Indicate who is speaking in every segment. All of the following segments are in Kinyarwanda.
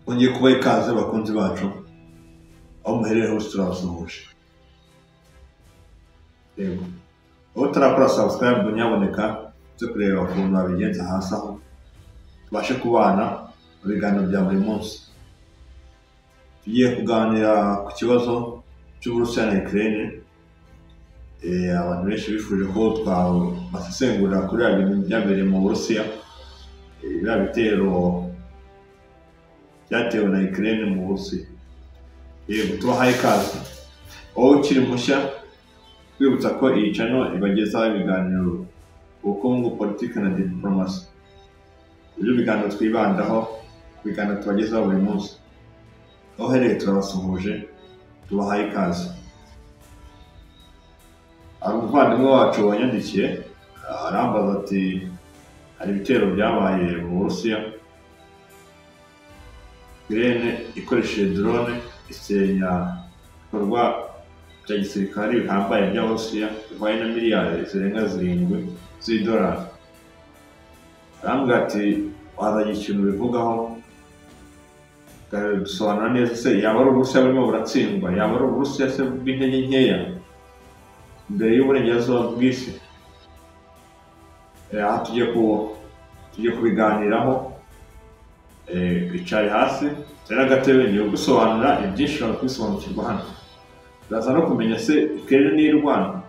Speaker 1: Twongeye kubaha ikaze bakunzi bacu, aho muherereye hose turabasuhuje. Yego, aho utarakora subscribe nyaboneka uze kureba ukuntu wabigenza hasi aho tubashe kubana mu biganiro bya buri munsi. Tugiye kuganira ku kibazo cy'Uburusiya na Ukraine. Abantu benshi bifuje ko twabasesengurira kuri biriya bintu byabereye mu Burusiya, biriya bitero byatewe na Ukraine mu Burusiya. Yego, tubahaye ikaze. Wowe ukiri mushya, twibutsa ko iyi channel ibagezaho ibiganiro ubukungu, politiki na diplomasi. Ibyo biganiro twibandaho, ibiganiro tubagezaho buri munsi. Aho uherereye turabasuhuje, tubahaye ikaze. Hari umuvandimwe wacu wanyandikiye arambaza ati hari ibitero byabaye mu Burusiya, Ukraine ikoresheje drone isenya ibikorwa bya gisirikare bihambaye by'Abarusiya bihwanye na miliyari zirenga 7 z'idolari. Arambwira ati wazanye ikintu bivugaho bisobanura neza, se yaba ari Uburusiya burimo buratsindwa, yaba ari Uburusiya se bw'intege nkeya imbere y'uburengerazuba bw'isi? Aha tugiye kubiganiraho. Icare hasi tera agatebe, ngiye gusobanura ibyinshi ushobora kubisobanukirwa hano. Uraza no kumenya se Ukraine niyo irwana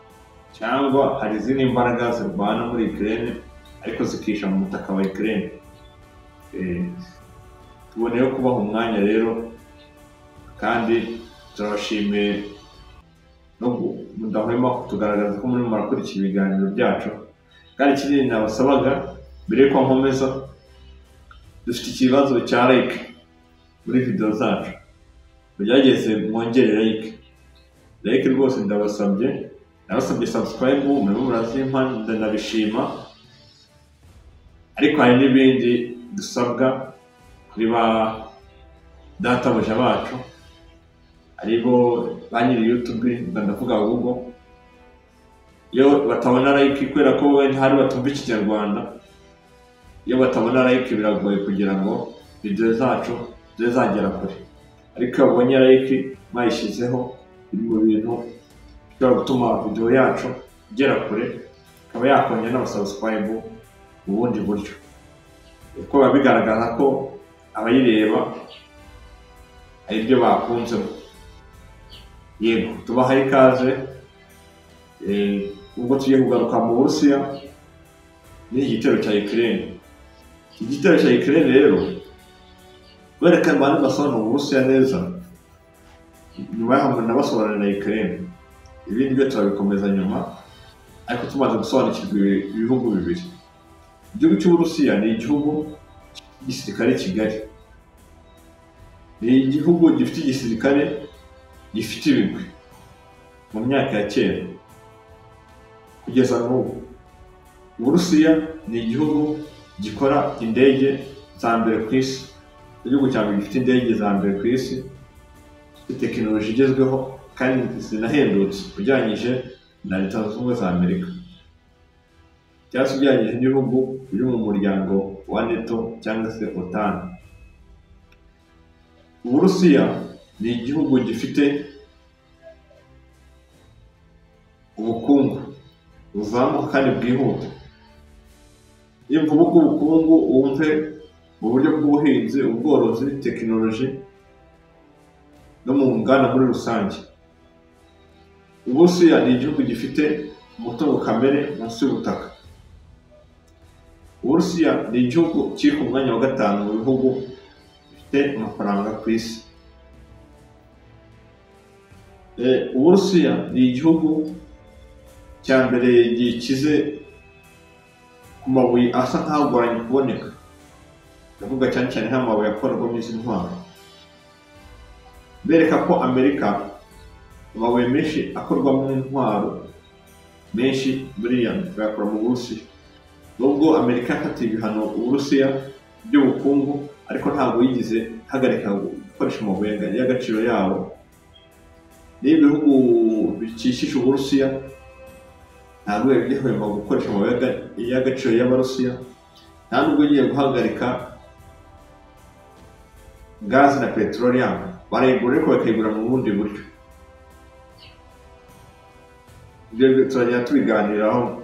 Speaker 1: cyangwa hari izindi mbaraga zirwana muri Ukraine ariko zikisha mu mutaka wa Ukraine. Tuboneyeho kubaha umwanya rero, kandi turabashimiye no mudahwema kutugaragaza ko murimo murakurikira ibiganiro byacu. Kandi ikindi nabasabaga mbere yuko nkomeza, dufite ikibazo cya like muri video zacu, mugerageze mwongere like. Like rwose ndabasabye, nabasabye subscribe, murimo murazimpa ndanabishima, ariko hari n'ibindi dusabwa kuri ba databuja bacu aribo ba nyiri YouTube, ndavuga Google. Iyo batabona like, kubera ko we ntihari batumva ikinyarwanda, iyo batabona like biragoye kugira ngo video zacu zibe zagera kure. Ariko iyo babonye like mwayishyizeho, biri mu bintu bishobora gutuma video yacu igera kure, ikaba yakongera n'abasubscribe mu bundi buryo, kuko biba bigaragaza ko abayireba ari ibyo bakunzemo. Yego, tubahaye ikaze. Ubwo tugiye kugaruka mu Burusiya n'iki gitero cya Ukraine. Iki gitero cya Ukraine rero, bereka abantu basobanura Uburusiya neza, nyuma yaho nabasobanurira na Ukraine. Ibindi byo turabikomeza nyuma, ariko tumaze gusobanukirwa ibihugu bibiri. Igihugu cy'Uburusiya ni igihugu cy'igisirikare kigari, ni igihugu gifite igisirikare gifite ibigwi mu myaka ya kera kugeza n'ubu. Uburusiya ni igihugu gikora indege za mbere ku isi, igihugu cya mbere gifite indege za mbere ku isi, gifite tekinoloji igezweho kandi zinahendutse ugereranyije na Leta Zunze Ubumwe za Amerika, cyangwa se ugereranyije n'ibihugu biri mu muryango wa NATO cyangwa se OTAN. Uburusiya ni igihugu gifite ubukungu buzamuka kandi bwihuta. Iyo mvuga ubukungu wumve mu buryo bw'ubuhinzi, ubworozi, tekinoloji no mu nganda muri rusange. Uburusiya ni igihugu gifite umutungo kamere munsi y'ubutaka. Uburusiya ni igihugu kiri ku mwanya wa 5 mu bihugu bifite amafaranga ku isi. Uburusiya ni igihugu cya mbere gikize ku mabuye asa nk'agoranye kuboneka, ndavuga cyane cyane nk'amabuye akorwamo izi ntwaro. Bereka ko Amerika amabuye menshi akorwamo intwaro menshi buriya bayakora mu Burusiya. Nubwo Amerika yafatiye ibihano Uburusiya by'ubukungu, ariko ntabwo yigeze ihagarika gukoresha amabuye y'agaciro yabo. N'ibihugu bikikije Uburusiya ntabwo bihwema gukoresha amabuye y'agaciro y'Abarusiya, nta nubwo igiye guhagarika gazi na peteroli yabo barayigura, ariko bakayigura mu bundi buryo. Ibyo turagenda tubiganiraho mu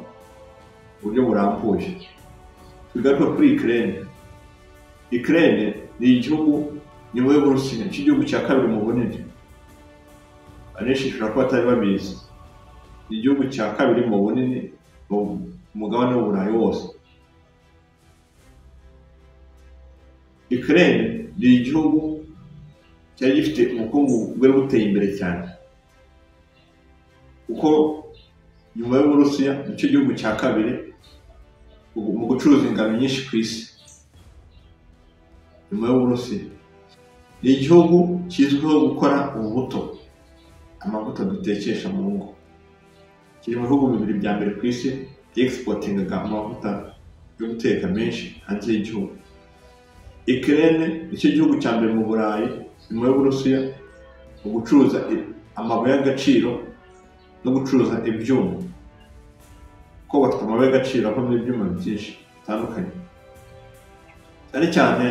Speaker 1: buryo burambuye. Tugaruke kuri Ukraine. Ukraine ni igihugu nyuma y'Uburusiya, nicyo gihugu cya kabiri mu bunini. Abenshi bashobora kuba batari babizi. Ni igihugu cya kabiri mu bunini mu mugabane w'Uburayi wose. Ukraine ni igihugu cyari gifite ubukungu bwari buteye imbere cyane, kuko nyuma y'Uburusiya nicyo gihugu cya kabiri mu gucuruza ingano nyinshi ku isi nyuma y'Uburusiya. Ni igihugu kizwiho gukora ubuto, amavuta dutekesha mu ngo. Kiri mu bihugu bibiri bya mbere ku isi byexportingaga amavuta yo guteka menshi hanze y'igihugu. Ukraine nicyo gihugu cya mbere mu Burayi nyuma y'Uburusiya mu gucuruza amabuye y'agaciro no gucuruza ibyuma, kuko bafite amabuye y'agaciro avamo ibyuma byinshi bitandukanye. Cyane cyane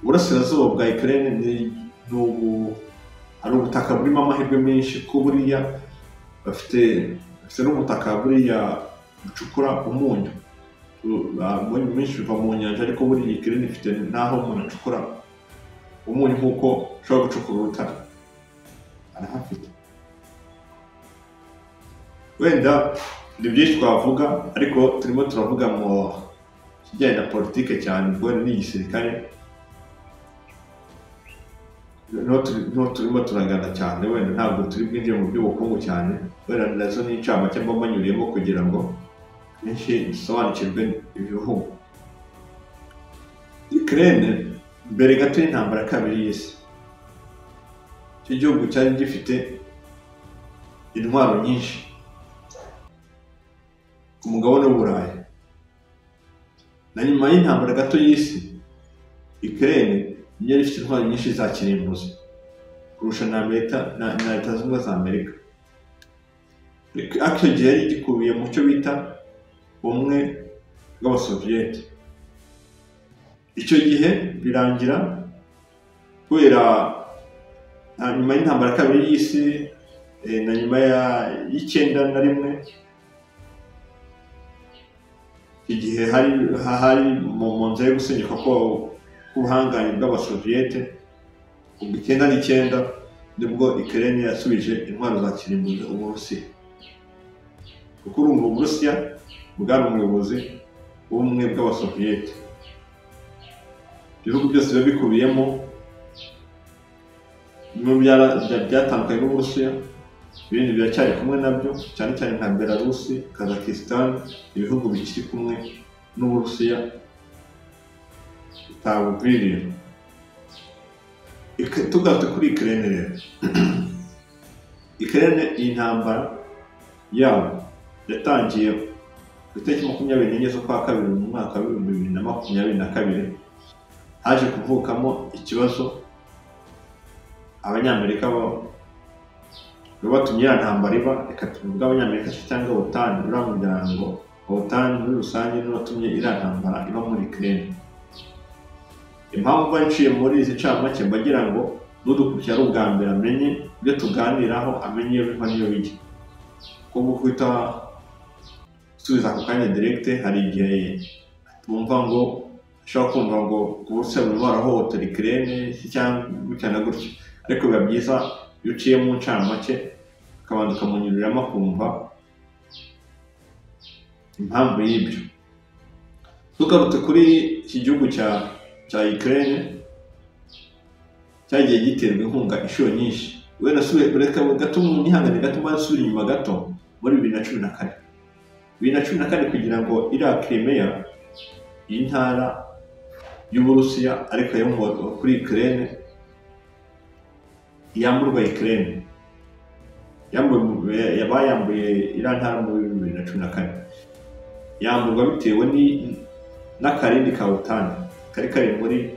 Speaker 1: uburasirazuba bwa Ukraine hari ubutaka burimo amahirwe menshi, ko buriya bafite n'ubutaka buriya bucukura umunyu. Umunyu mwinshi uva mu nyanja, ariko buriya Ukraine ifite n'aho umuntu acukura umunyu nk'uko ushobora gucukura urutare, arahafite. Wenda ni byinshi twavuga, ariko turimo turavuga mu kijyanye na politike cyane, ubwo n'igisirikare niho turimo turagana cyane. Wenda ntabwo turi bwinjire mu by'ubukungu cyane, wenda nazo ni incamake mba mbanyuriyemo kugira ngo benshi dusobanukirwe ibihugu. Ukraine mbere gato y'intambara kabiri y'isi, icyo gihugu cyari gifite intwaro nyinshi ku mugabane w'Uburayi. Na nyuma y'intambara gato y'isi, Ukraine yari ifite intwaro nyinshi za kirimbuzi kurusha na Leta Zunze Ubumwe za Amerika. Icyo gihe yari gikubiye mu cyo bita ubumwe bw'Abasoviyete. Icyo gihe birangira kubera nyuma y'intambara kabiri y'isi na nyuma y'91, igihe hari mu nzira yo gusenyuka k'ubuhangange bw'Abasoviyete, ubwo 99 nibwo Ukraine yasubije intwaro za kirimbuzi Uburusiya, kuko urumva Uburusiya bwari umuyobozi w'ubumwe bw'Abasoviyete. Ibihugu byose biba bikubiyemo bimwe byatandukanye n'Uburusiya, ibindi biracyari kumwe nabyo, cyane cyane nka Belarusi, Kazakhstan, ibihugu bikiri kumwe n'Uburusiya bitabugwiriye. Tugarutse kuri Ukraine rero, Ukraine iyi ntambara yabo yatangiye ku itariki 24 z'ukwa kabiri mu mwaka wa 2022. Haje kuvukamo ikibazo, Abanyamerika batumye iriya ntambara iba. Reka tuvuge Abanyamerika cyangwa OTAN, uriya muryango OTAN muri rusange niwo watumye iriya ntambara iba muri Ukraine. Impamvu mba nciye muri izi ncamake, mbagira ngo n'udukurikira ari ubwa mbere amenye ibyo tuganiraho, amenye iyo biva n'iyo bijya. Kuko guhita usubiza ako kanya direct, hari igihe tumva ngo ushobora kumva ngo Uburusiya burimo barahohotera Ukraine cyangwa gutya na gutya, ariko biba byiza iyo uciye mu ncamake ukabanza ukamunyuriramo akumva impamvu y'ibyo. Tugarutse kuri iki gihugu cya Ukraine, cyagiye giterwa inkunga inshuro nyinshi. Wenda reka gato mwihangane gato, nsubire inyuma gato muri 2014. 2014 kugira ngo iriya Crimea, iyi ntara y'Uburusiya ariko yo kuri Ukraine, yamburwa Ukraine. Bayambuye iriya ntara muri 2014, yamburwa bitewe n'akarindi ka OTAN kari kari muri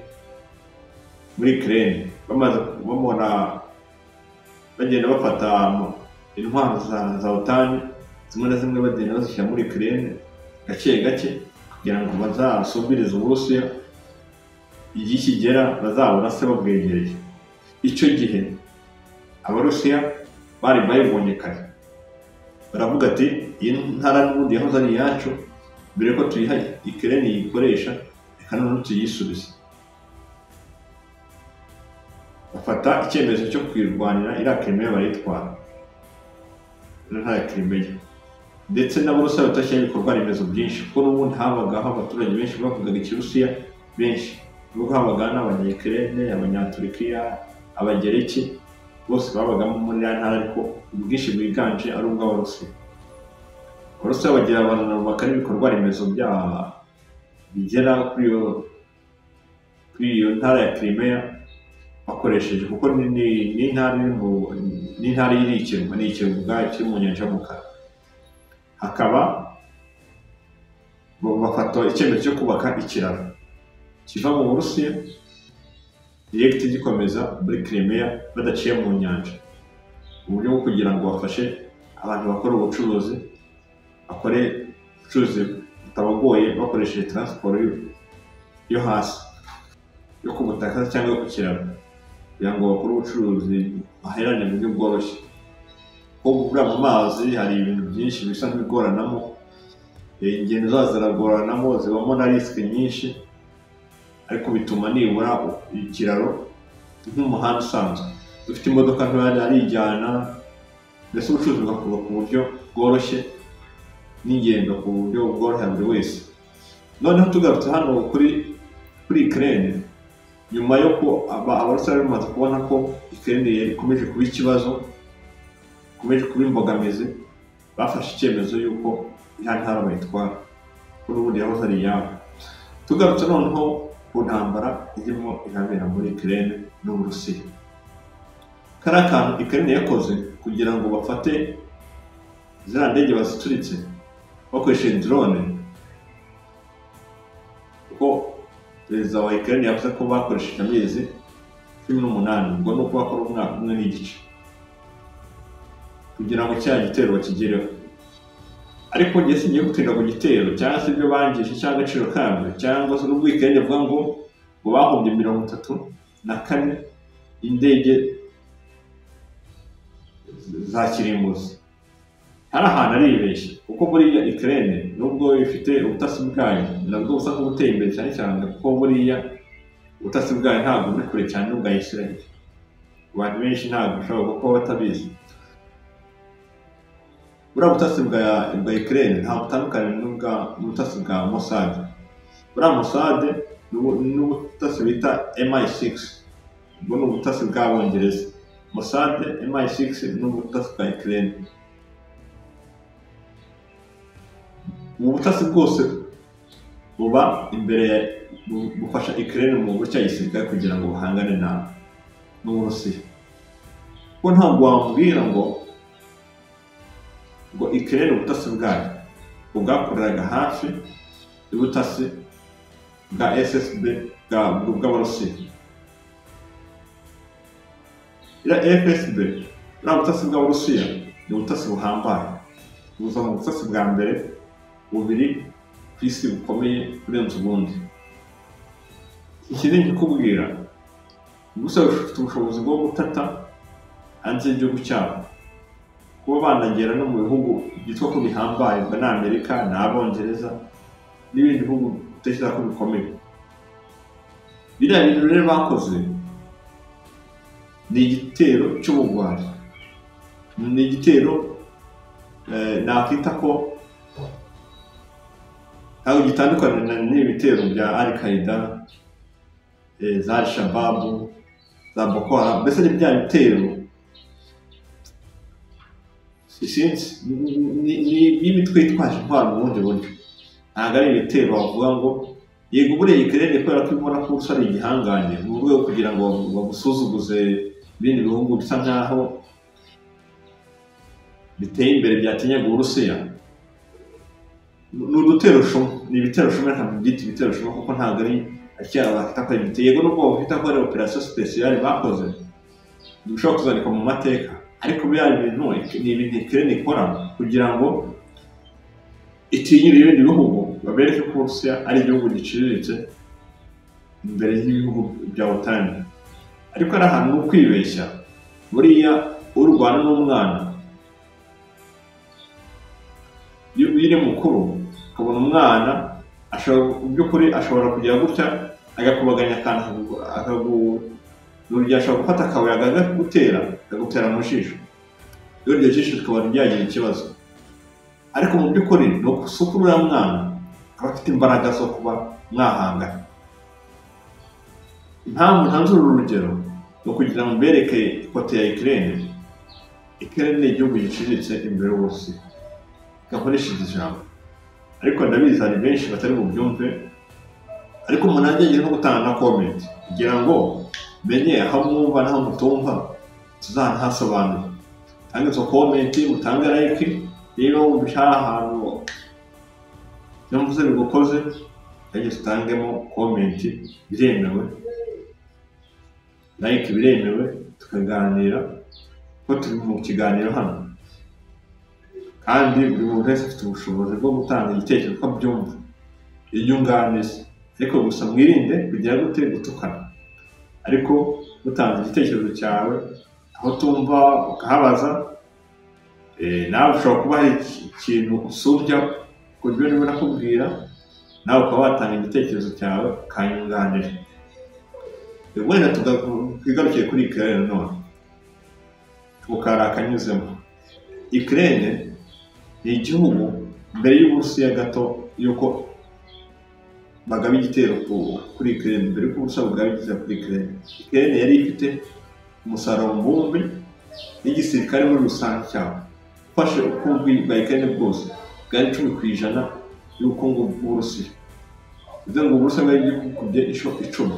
Speaker 1: Ukraine. Bamaze bamubona bagenda bafata intwaro za OTAN zimwe na zimwe bagenda bazishyira muri Ukraine gake gake kugira ngo bazasumbirize Uburusiya. igihe kigera bazabona se babwegereye. Icyo gihe Abarusiya bari bayibonye kare, baravuga ati iyi ntara n'ubundi yahoze ari iyacu, mbere ko tuyiha Ukraine yikoresha, reka noneho tuyisubize. Bafata icyemezo cyo kwirwanira iriya Crimea, barayitwara iriya ntara ya Crimea. Ndetse n'Abarusiya batashyiraho ibikorwa remezo byinshi, kuko n'ubundi habagaho abaturage benshi bavugaga Ikirusiya benshi, nubwo habaga n'Abanya-Ukraine, Abanyaturikiya, Abagereki, bose babagamo muri iriya ntara, ariko ubwinshi bwiganje ari ubw'Abarusiya. Abarusiya bagira abantu bubaka n'ibikorwa remezo bigera kuri iyo ntara ya Crimea bakoresheje, kuko ni intara iri ikirwa, ni ikirwa ubwacyo kiri mu nyanja y'umukara. Hakaba bafata icyemezo cyo kubaka ikiraro kiva mu Burusiya direct gikomeza muri Crimea badaciye mu nyanja, mu buryo bwo kugira ngo bafashe abantu bakora ubucuruzi, bakore ubucuruzi butabagoye bakoresheje transport yo hasi, yo ku butaka cyangwa yo ku kiraro, kugira ngo bakore ubucuruzi baherane mu buryo bworoshye. Kuko buriya mu mazi hari ibintu byinshi bisa nk'ibigoranamo, ingendo zazo ziragoranamo, zibamo na risike nyinshi, ariko bituma nibura ikiraro nk'umuhanda usanzwe ufite imodoka ntoya arijyana, mbese ubucuruzi bugakorwa ku buryo bworoshye n'ingendo ku buryo bworohera buri wese. Noneho tugarutse hano kuri Ukraine, nyuma yo ko Abarusiya bari bamaze kubona ko Ukraine ikomeje kuba ikibazo, ikomeje kuba imbogamizi, bafashe icyemezo y'uko iriya ntara bayitwara, kuko n'ubundi yahoze ari iyabo. Tugarutse noneho ku ntambara irimo irabera muri Ukraine n'Uburusiya, kariya kantu Ukraine yakoze kugira ngo bafate ziriya ndege bazituritse bakoresheje drone, kuko perezida wa Ukraine yavuze ko bakoresheje amezi 18, ubwo ni uko bakora umwaka umwe n'igice kugira ngo cya gitero bakigereho. Ariko njye singiye gutinda ku gitero cyangwa se ibyo bangije cyangwa agaciro kabyo, cyangwa se n'ubwo Ukraine ivuga ngo bahombye 34 indege za kirimbuzi, hari ahantu aribeshya, kuko buriya Ukraine nubwo ifite ubutasi bwayo nabwo busa nk'ubuteye imbere cyane cyane, kuko buriya ubutasi bwayo ntabwo buri kure cyane n'ubwa Israel. Abantu benshi ntabwo bashobora kuba batabizi. Buriya butasi bwa Ukraine ntabwo butandukanye n'ubutasi bwa Mossad. Buriya Mossad n'ubutasi bita MI6, ubwo ni ubutasi bw'Abongereza. Mossad, MI6 n'ubutasi bwa Ukraine. Ubu butasi bwose buba imbere, bufasha Ukraine mu buryo cya gisirikare kugira ngo buhangane n'Uburusiya. Kuko ntabwo wambwira ngo Ukraine ubutasi bwayo bwakoreraga hafi y'ubutasi bwa SSB bw'Abarusiya. Iriya FSB, buriya butasi bw'Abarusiya ni ubutasi buhambaye, buza mu butasi bwa mbere bubiri ku isi bukomeye kurenza ubundi. Ikindi nkikubwira, Uburusiya bufite ubushobozi bwo gutata hanze y'igihugu cyabo, kuba banagera no mu bihugu byitwa ko bihambaye, ubwo ni Amerika, ni Abongereza n'ibindi bihugu utekereza ko bikomeye. Biriya bintu rero bakoze ni igitero cy'ubugwari, ni igitero nakwita ko ntabwo gitandukanye n'ibitero bya Al-Qaeda, za Al-Shabaab, za Boko Haram, mbese ni bya bitero n'imitwe yitwaje intwaro mu bundi buryo. Ntabwo ari ibitero bavuga ngo yego buriya Ukraine kubera ko ibona ko Uburusiya ari igihangange, mu rwego kugira ngo bagusuzuguze ibindi bihugu bisa nkaho biteye imbere byatinyaga Uburusiya. Ni udutero shuma, ni ibitero shuma, reka mbyite ibitero shuma kuko ntabwo ari akira bakita ko ari ibitero. Yego nubwo bafite ko ari operation spéciale bakoze, bishobora kuzandikwa mu mateka, ariko biriya bintu ni ibintu Ukraine ikora kugira ngo itinyure ibindi bihugu, babereke ko Uburusiya ari igihugu giciriritse imbere y'ibihugu bya OTAN. Ariko ari ahantu ho kwibeshya, buriya urwana n'umwana iyo uri mukuru ukabona umwana by'ukuri ashobora kugira gutya agakubaganya akantu, ashobora gufata akabuye akagutera mu jisho, iyo iryo jisho rikaba ryagira ikibazo. Ariko mu by'ukuri ni uko uriya mwana aba afite imbaraga zo kuba mwahangana. Impamvu ntanze uru rugero ni ukugira ngo mbereke ikote ya Ukraine. Ukraine ni igihugu giciriritse imbere y'Uburusiya, gakoresheje ijambo, ariko ndabizi hari benshi batari bubyumve, ariko umuntu agerageza no gutanga na comment kugira ngo menye aho mwumva n'aho mutumva, tuzanahasobanura. Mutange izo comment, mutange like, niba wumva hari ahantu ibyo mvuze bigukoze, gerageza utangemo comment, biremewe, like biremewe, tukaganira kuko turi mu kiganiro hano, kandi buri muntu wese afite ubushobozi bwo gutanga igitekerezo uko abyumva, inyunganizi. Ariko gusa mwirinde kugira gute gutukana, ariko utanze igitekerezo cyawe aho tumva ukahabaza, nawe ushobora kuba hari ikintu usumbya ku byo ndimo nakubwira, nawe ukaba watanga igitekerezo cyawe ukanyunganira. Wenda twigarukiye kuri Ukraine nanone, tukari akanyuzemo. Ukraine ni igihugu mbere y'Uburusiya gato y'uko bagaba igitero kuri Ukraine, mbere y'uko Uburusiya bugaba igitero kuri Ukraine, Ukraine yari ifite umusaruro mbumbe n'igisirikare muri rusange cyabo. Ufashe ubukungu bwa Ukraine bwose bwari 10% y'ubukungu bw'Uburusiya, bivuze ngo Uburusiya bwari bwikubye inshuro 10,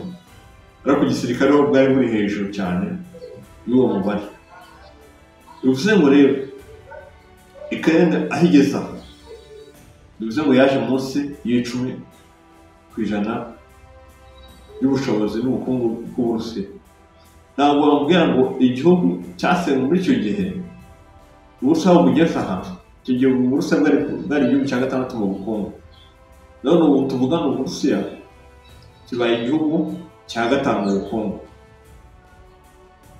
Speaker 1: ariko igisirikare ho bwari buri hejuru cyane y'uwo mubare. Bivuze ngo rero Ukraine aho igeze aho, bivuze ngo yaje munsi y'10% y'ubushobozi n'ubukungu bw'Uburusiya. Ntabwo bamubwira ngo igihugu cyasenywe muri icyo gihe, Uburusiya aho bugeze aha, icyo gihe Uburusiya bwari igihugu cya 6 mu bukungu. None ubu tuvugana Uburusiya kibaye igihugu cya 5 mu bukungu.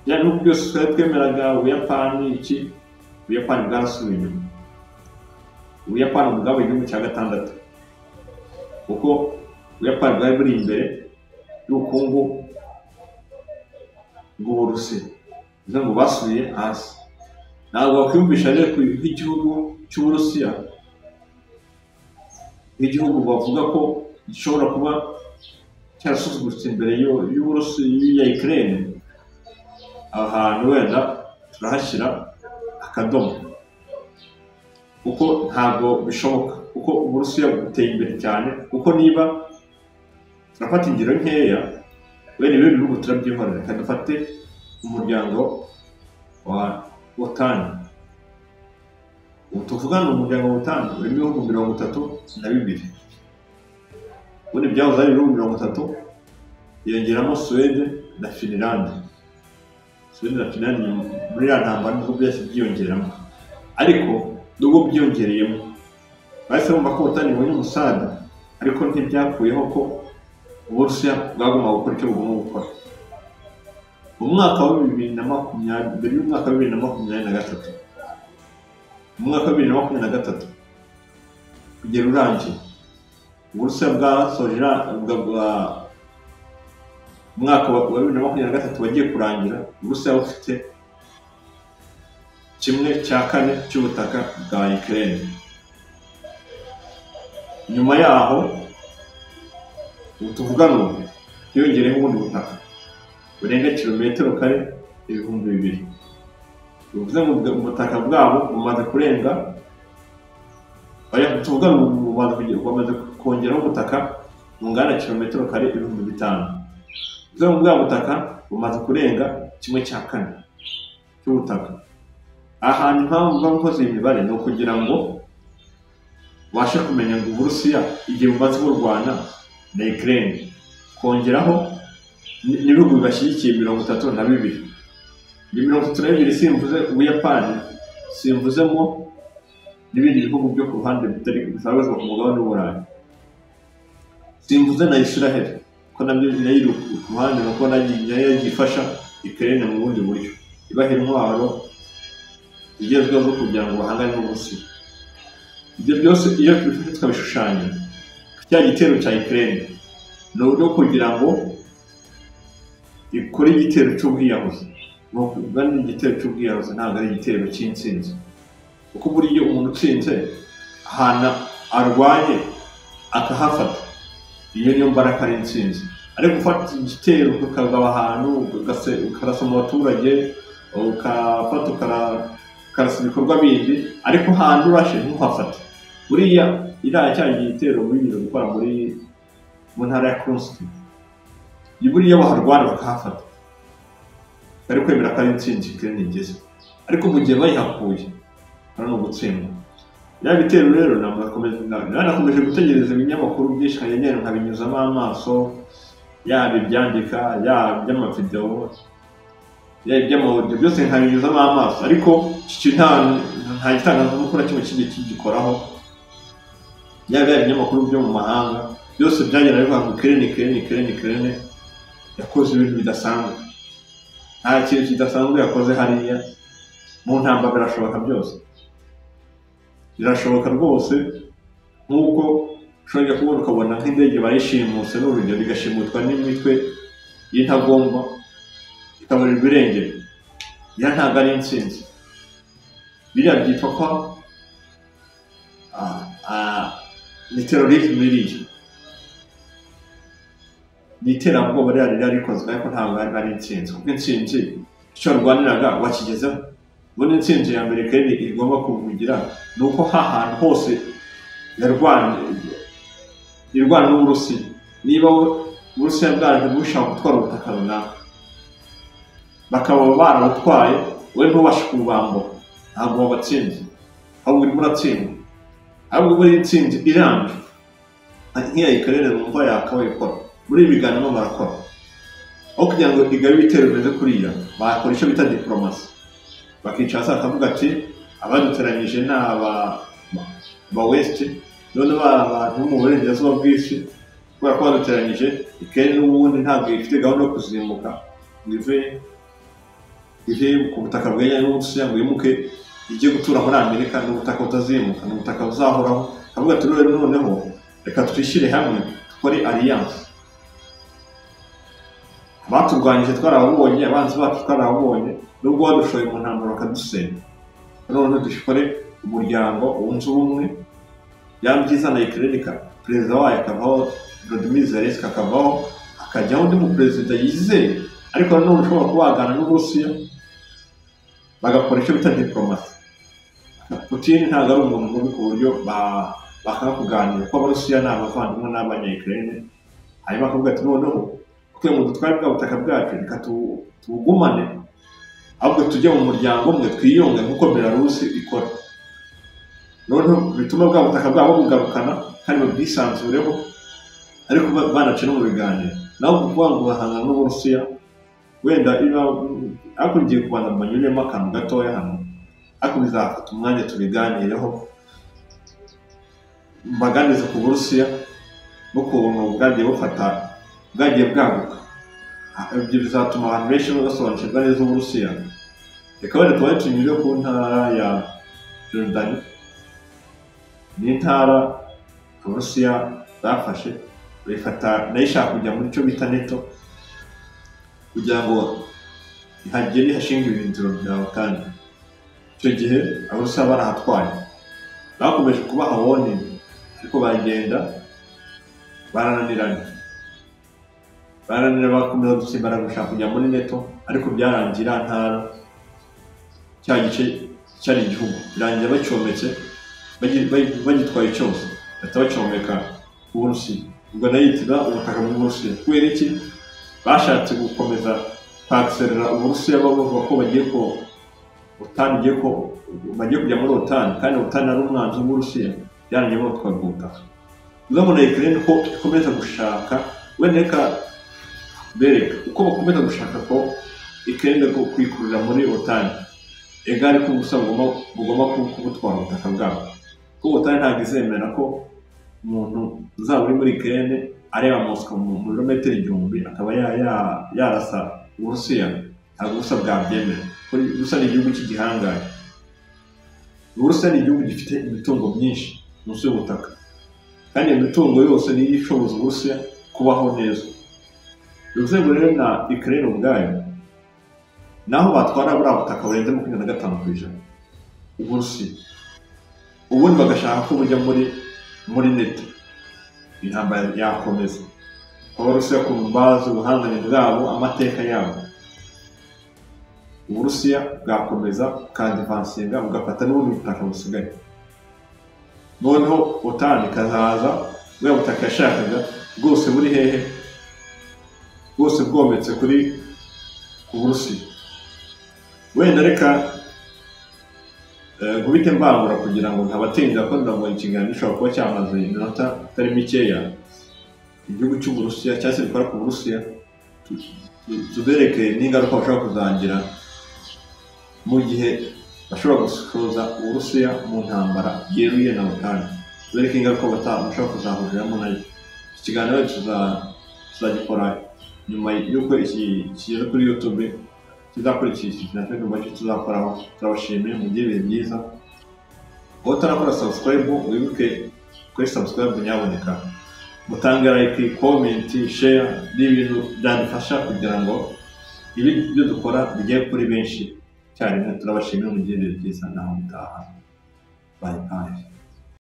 Speaker 1: Bya bihugu byose twari twemeraga, Ubuyapani, iki, Ubuyapani bwarasubiye inyuma. Ubuyapani bwabaye igihugu cya 6, kuko Ubuyapani bwari buri imbere y'ubukungu bw'Uburusiya, bivuze ngo basubiye hasi. Ntabwo wakwiyumvisha rero nk'igihugu cy'Uburusiya, nk'igihugu bavuga ko gishobora kuba cyarasuzuguritse imbere y'Uburusiya ya Ukraine. Aha hantu wenda turahashyira akadomo, kuko ntabwo bishoboka, kuko Uburusiya buteye imbere cyane. Kuko niba turafata ingero nkeya, wenda ibindi bihugu turabyihorera, reka dufate umuryango wa OTAN. Ubu tuvugana umuryango wa OTAN urimo ibihugu 32. Ubundi byahoze ari ibihugu 30, hiyongeramo Suwede na Finland. Suwede na Finland muri ya ntambara nibwo byahise byiyongeramo, ariko nubwo byiyongereyemo bahise bumva ko OTAN ibonye umusada, ariko ntibyakuyeho ko Uburusiya bwagombaga gukora icyo bugomba gukora. Mu mwaka wa 2020, mbere y'umwaka wa 2023, mu mwaka wa 2023 kugera urangiye, Uburusiya bwasoje umwaka wa 2023 wagiye kurangira, Uburusiya bufite 1/4 cy'ubutaka bwa Ukraine. Nyuma yaho ubu tuvugana ubu hiyongereyeho ubundi butaka burenga kilometero kare 2000. Bivuze ngo ubutaka bwabo bumaze kurenga, tuvugana ubu bamaze kongeraho ubutaka bungana kilometero kare 5000. Bivuze ngo bwa butaka bumaze kurenga 1/4 cy'ubutaka. Ahantu impamvu mba nkoze iyi mibare ni ukugira ngo ubashe kumenya ngo Uburusiya igihe bumaze burwana na Ukraine, kongeraho n'ibihugu bibashyigikiye 32. Ni 32 simvuze Ubuyapani, simvuzemo n'ibindi bihugu byo ku ruhande bitari bitabazwa ku mugabane w'Uburayi, simvuze na Israel. ko nabyo nayo ku ruhande nuko nayo yagiye ifasha Ukraine mu bundi buryo, ibaha intwaro zigezweho zo kugira ngo bahangane n'Uburusiya. Ibyo byose iyo tubifashe tukabishushanya, cya gitero cya Ukraine ni uburyo kugira ngo ikore igitero cy'ubwiyahuzi. Ni ukuvuga ni igitero cy'ubwiyahuzi, ntabwo ari igitero cy'intsinzi, kuko buriya umuntu utsinze ahantu arwanye akahafata, iyo niyo mbaraga ari intsinzi. Ariko gufata igitero ukagaba ahantu, ukarasa mu baturage, ukafata ukarasa ibikorwa bindi, ariko ahantu urashe ntuhafate, buriya iriya cya gitero bigeze gukora mu ntara ya Kursk, buriya baharwana bakahafata, bari kwemera ko ari intsinzi Ukraine igeze. Ariko mu gihe bayihakuye, hano ni ugutsindwa. Bya bitero rero nanakomeje gutegereza ibinyamakuru byinshi, nkajya nkabinyuzamo amaso, yaba ibyandika, yaba iby'amavidewo, yaba iby'amaudio, byose nkabinyuzamo amaso. Ariko iki nta gitangazamakuru na kimwe kijya kigikoraho, yaba ibinyamakuru byo mu mahanga, byose byagenda bivuga ngo Ukraine, Ukraine, Ukraine, Ukraine yakoze ibintu bidasanzwe. Nta kintu kidasanzwe yakoze hariya. Mu ntambara birashoboka, byose birashoboka rwose. Nk'uko ushobora kubona ukabona nk'indege bayishimuse, n'urugero, igashimutwa n'imitwe y'intagondwa, ikaburirwa irengero, ya ntabwo ari intsinzi. Biriya byitwa ko ni terrorisme, iriya ni iterabwoba ririya ririya rikozwe, ariko ntabwo ari intsinzi, kuko intsinzi icyo warwaniraga wakigezeho. Ubundi intsinzi ya mbere kandi igomba kuvugira ni uko hantu hose yarwanye, irwana n'Uburusiya, niba Uburusiya bwaraje bushaka gutwara ubutaka runaka, bakaba barabutwaye, wowe ntubashe kububambura, ntabwo wabatsinze, ahubwo urimo uratsindwa. Ahubwo muri intsinzi irambye nk'iya Ukraine numva yakabaye ikora muri ibi biganiro barakora, aho kugira ngo igabe ibitero bimeze kuriya, bakora icyo bita diplomasi, bakicara hasi bakavuga ati: "Abaduteranyije ni aba ba West, none ba bantu bo mu burengerazuba bw'isi, kubera ko baduteranyije, Ukraine n'ubundi ntabwo ifite gahunda yo kuzimuka ngo ive ku butaka bwegeranye n'Uburusiya, ngo yimuke ijye gutura muri Amerika. Ni ubutaka butazimuka, ni ubutaka buzahoraho." Akavuga ati: "Rero noneho reka twishyire hamwe, dukore alliance. Abaturwanyije twarababonye, abanzi bacu twarababonye, nubwo badushoye mu ntambara bakadusenya, none dukore umuryango wunze ubumwe." Byaba byiza na Ukraine perezida wayo akavaho, Volodymyr Zelensky akavaho, hakajyaho undi muperezida yizeye, ariko nanone ushobora kubagana n'Uburusiya, bagakora icyo bita diplomasi. Putin ntabwo ari umuntu mubi ku buryo bakanga kuganira, kuko Abarusiya ni abavandimwe n'Abanya-Ukraine. Hanyuma akavuga ati: "Noneho kugira ngo dutware bwa butaka bwacu, reka tubugumane, ahubwo tujye mu muryango umwe, twiyunge nk'uko Belarus ikora, noneho bituma bwa butaka bwabo bugarukana kandi babwisanzureho, ariko banace no mu biganiro." Naho kuvuga ngo bahangana n'Uburusiya, wenda iba, ariko ngiye kubanza mbanyuremo akantu gatoya hano, ariko bizafata umwanya tubiganireho, mbaganize ku Burusiya n'ukuntu bwagiye bufata, bwagiye bwaguka. Ibyo bizatuma abantu benshi basobanukirwa neza Uburusiya. Reka wenda tubaye tunyure ku ntara ya Jordani. Ni intara Uburusiya bwafashe, bayifata nayo ishaka kujya muri cyo bita NATO, kugira ngo ihagere ihashinga ibirindiro bya OTAN. Icyo gihe Abarusiya barahatwaye, bakomeje kubaha warning, ariko baragenda barananirana, barananira, bakomeza gusimbara gushaka kujya muri NATO, ariko byarangiye iriya ntara, cya gice cyari igihugu, birangira bacyometse, bagitwaye cyose, bahita bacyomeka ku Burusiya. Ubwo nayo yitira ubutaka bw'Uburusiya. Kubera iki? Bashatse gukomeza kwakiserera Uburusiya, bavuga ko bagiye ko OTAN igiye, ko bagiye kujya muri OTAN, kandi OTAN ari umwanzi w'Uburusiya. Byarangiye batwaye ubwo butaka. Uzabona Ukraine ko ikomeza gushaka, wenda reka bereka uko bakomeza gushaka ko Ukraine ko kwikurura muri OTAN, ega ariko ubusa bugomba kubutwara ubutaka bwabo, kuko OTAN ntabwo izemera ko umuntu uzaba uri muri Ukraine areba Moscow mu birometero 1000 akaba yarasa Uburusiya, ntabwo Uburusiya bwabyemera. Uburusiya ni igihugu cy'igihangange. Uburusiya ni igihugu gifite imitungo myinshi munsi y'ubutaka, kandi iyo mitungo yose niyo ishoboza Uburusiya kubaho neza. Bivuze ngo rero na Ukraine ubwayo naho batwara buriya butaka burenze 25% Uburusiya, ubundi bagashaka ko bujya muri NATO, intambara yakomeza. Abarusiya ku mbazi ubuhangane bwabo, amateka yabo, Uburusiya bwakomeza bukadivansinga bugafata n'ubundi butaka busigaye. Noneho OTAN ikazaza buriya butaka yashakaga bwose buri hehe, bwose bwometse kuri ku Burusiya. Wenda reka nkubite mbangura kugira ngo ntabatinda, ko ndabona ikiganiro gishobora kuba cyamaze iminota itari mikeya. Igihugu cy'Uburusiya cyangwa se bikora ku Burusiya, tubereke n'ingaruka bashobora kuzagira mu gihe bashobora gusoza Uburusiya mu ntambara yeruye na OTAN, tubereke ingaruka bashobora kuzahuriramo nayo. Iki kiganiro tuzagikora nyuma y'uko iki kigeze kuri YouTube, kizakurikira iki nacyo nyuma y'icyo tuzakoraho. Turabashimiye, mugire ibihe byiza. Wowe utarakora subscribe, wibuke kuri subscribe nyaboneka, mutange like, comment, share, ni ibintu byadufasha kugira ngo ibi byo dukora bigere kuri benshi icyarimwe. Turabashimiye, mugire ibihe byiza, naho mutaha. Bye bye.